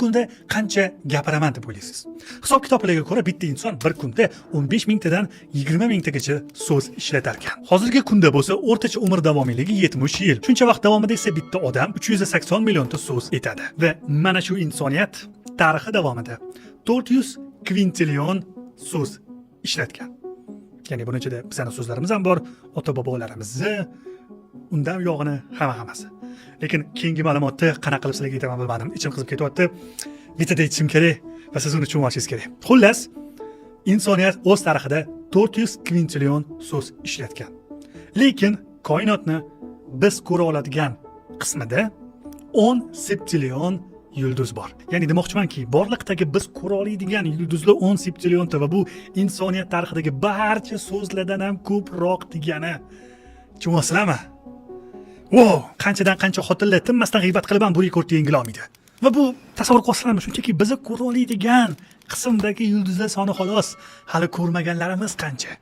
kunda qancha gapiraman deb o'ylaysiz? Hisob kitoblarga ko'ra, bitta inson bir kunda 15 mingtadan 20 mingtagacha so'z ishlatar ekan. Hozirgi kunda bo'lsa o'rtacha umr davomiyligi 70 yil. Shuncha vaqt davomida esa bitta odam 380 millionta so'z aytadi. Va mana shu insoniyat tarixi davomida 400 kvintillion so'z ishlatgan. Ya'ni buni ichida bizani so'zlarimiz ham bor, ota bobolarimizni, undan uyog'ini hamma hammasi. Lekin keyingi ma'lumotni qanaqa qilib sizlarga aytaman, bilmadim. Ichim qizib ketyapti. Bittada aytishim kerak va siz uni tushunib olishingiz kerak. Xullas, insoniyat o'z tarixida 400 kvintillion so'z ishlatgan. Lekin koinotni biz ko'ra oladigan qismida 10 septillion yulduz bor. Ya'ni demoqchimanki, borliqdagi biz ko'ra oladigan yulduzlar 10 septillionta va bu insoniyat tarixidagi barcha so'zlardan ham ko'proq degani. Tushunyapsizlarmi? Wow, qanchadan qancha xotinlar tinmasdan g'iybat qilib ham bu rekordni yengila olmaydi. Va bu, tasavvur qilyapsizlarmi, shunchaki biz ko'ra oladigan qismdagi yulduzlar soni xolos. Hali ko'rmaganlarimiz qancha?